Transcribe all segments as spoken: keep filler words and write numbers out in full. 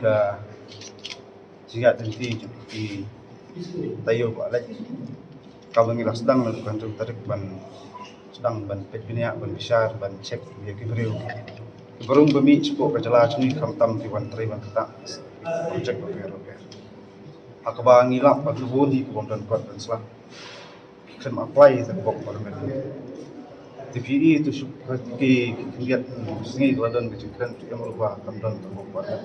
Ka jingïaid lynti jong ki taïew ba la leit, kaba ngi la sdang na ka hynriew tarik ban sdang ban peit bniah, ban bishar, ban check ïa ki briew kiba rung ba mih shapoh ka jylla jong ngi, khamtam ki wan trei wan ktah project bapher bapher. Ha kaba ngi lap ba ki bun hi ki bym don kot don sla, ki khlem apply ïa ka work permit. Te phi i, to shu ki khyndiat sngi ka la don ka jingkren, to em ruh ba kam don ka work permit.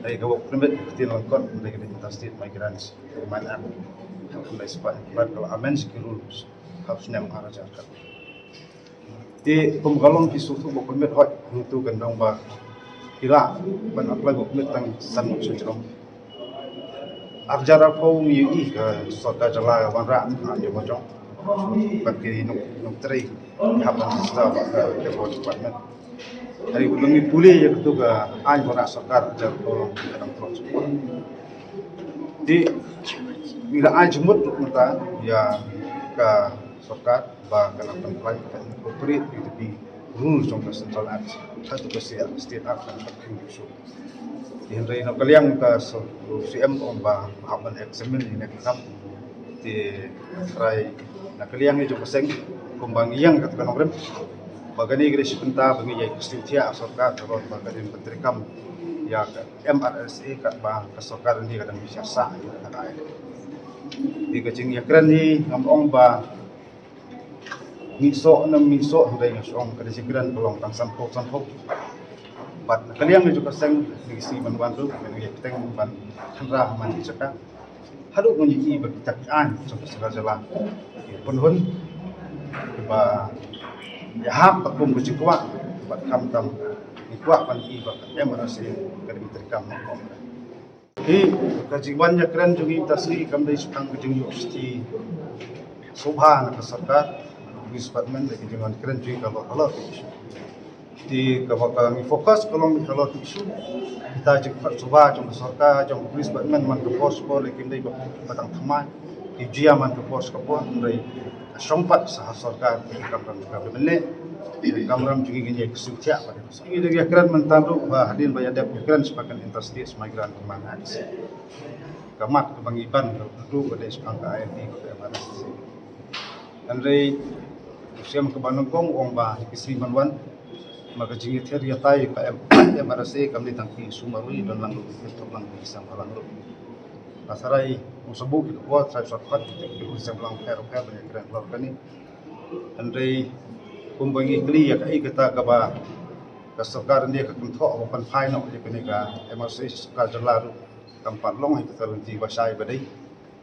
Dei ka work permit ka ktien lyngkot dei ka Interstate Migrants Recruitment Act, hynriew spah hynriew ka la amend ki rules ha u snem ar hajar khat. Te kum ka long ki shu thoh work permit hooid, hangtu kan long ba ki lah ban apply work permit tang san ngut sha jrong. Ar hajar arphew ngi ïohi ka sorkar jylla ka wanrah ka aiñ jong ka jong, bad ki nong, nongtrei hap ban register bad ka Labour Department. Hynrei ba ngi pule ïa katu ka aiñ wanrah sorkar ar hajar arphew long ka dang trok shuh. Te ngi la ai jingmut ruh mynta ïa ka sorkar ba kan nang pynpait, kan incorporate ïa ki rules jong ka Central Act, ha tu ka State Act kan pynkhih shuh. Te hynrei na ka liang ka so-, C M ong ba hap ban examine ïa kane ka kam. Te trai na ka liang ïa jong ka seng, kumba ngi ïeng kat ka nongrim, ba kane ka dei shi bynta ba ngi ïai kyntu thiah sorkar, ka long ba ka dei ban treikam ïa ka M R S A katba ka sorkar India ka dang bishar sah ïa ka. Te ka jingïakren hi ngam ong ba ngi soh ne ym ngi soh, hynrei nga shu ong ka dei jingkren ka long tang sanphew sanphew. Bad na ka liang ïa jong ka seng, ngi sngew ban wan ruh, ngi ïa bteng ban kynrah man ki jaka. Haduh ngi ïohi ba kita ki aiñ jong ka sorkar jylla ki pynhun, ba ïahap katkum ka jingkwah, bad khamtam ngi kwah ban ïohi ba ka M R S A ka dei ban treikam. Hi, ka jingwan ïakren jong ngi mynta sngi kam dei shaphang ka jingïoh shithi sngewbha na ka sorkar, Police Department, ka jingwan kren jong ngi ka long halor ka issue. Te kaba ka ngi focus ka long halor ka issue. Kita jingkhot sngewbha jong ka sorkar, jong ka Police Department, man ka por sha por, lei kim dei ba, ba tang thymmai. Ki jia man ka por sha ka por, hynrei ka shong pat sha ha sorkar, ka kamram ka mynne. Ka kamram jong ngi ngin ïai kyntu thiah pat. Ngi dang ïakren mynta ruh ba hadien ba ïadep ïakren shaphang ka Interstate Migrant Recruitment Act, ka mat kaba ngi ban ka ruh ka dei shaphang ka I L D bad ka M R S A. Hynrei u Siem kaba nyngkong u ong ba ha ki sngi ban wan, ma ka jingïather ïatai ka M-, M R S A kam dei tang ki sumar ruh, don lang ruh ki thok lang ki seng lang ruh. Ka sarai u sabu ki kwah trai shortcut ki seng lang pher pher ban ïakren halor kane. Hynrei kumba ngi kylli ïa kaei kata kaba ka sorkar India ka kynthoh ba pynphai noh ïa kane ka M R S A sha sorkar jylla ruh, kam pat long hi kata lynti ba shai ba dei.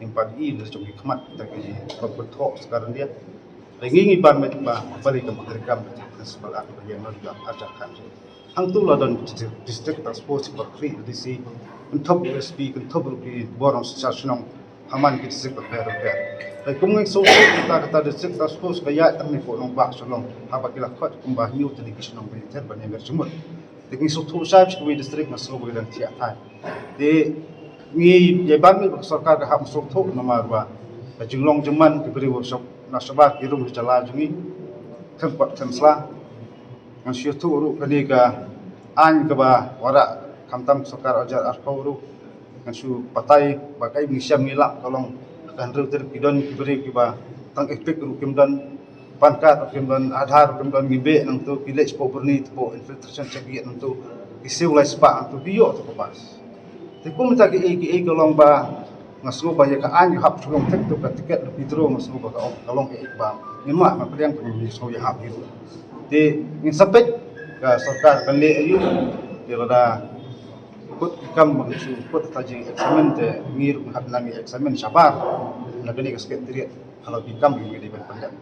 Ngim pat i da jong ki khmat kita ki ba kynthoh sorkar India. Hynrei ngi ngi ban met ba balei kam treikam ka Municipal Act ba ïeng noh da ar hajar khat. Hangtu la don district task force, ba khri D C, kynthup S P, kynthup ruh ki bor nongshakri shnong ha man ki district bapher bapher. Hynrei kum ngi shu thoh kata, kata district task force ka ïaid tang ne hapoh Nongbah Shillong, haba ki la khot kumba hynñiew tylli ki shnong ba ïather ban ïamir jingmut. Te ngi shu thoh shai sha kiwei district, nga sngew ba ki dang thiah thai. Te ngi ïa ban ngi ba ka sorkar ka hap shu thoh namar ba ka jinglong jingman ki briew sha, na shabar ki rum jylla jong ngi khlem pat khlem sla. Ngan shu ïathuh ruh kane ka aiñ kaba wanrah khamtam sorkar ar hajar arphew ruh. Ngan shu batai ba kaei ngi shem ngi lap ka long ka hynriew tarik ki don ki briew kiba tang EPIC ruh kim don, PAN card ruh kim don, Aadhaar ruh kim don, ngi beh nangtu, ki leit shapoh Byrni, shapoh infiltration check gate nangtu, ki siew lai spah nangtu, ki ïoh tu ka pass. Te kumta kiei kiei ka long ba nga sngew ba ïa ka aiñ ka hap shu long thik tu ka ticket ruh withdraw, nga sngew ba ka ong ka long kiei ba ngim mah, nga pdiang ba ngi sngew ïahap hi ruh. Te ngin sa peit ka sorkar kan leh aïu. Te lada kut ki kam ba ngi shu kut ta jingexamine te ngi ruh ngi hap nang examine shabar na kane ka secretariat halor ki kam ba ngi dei ban pyndep.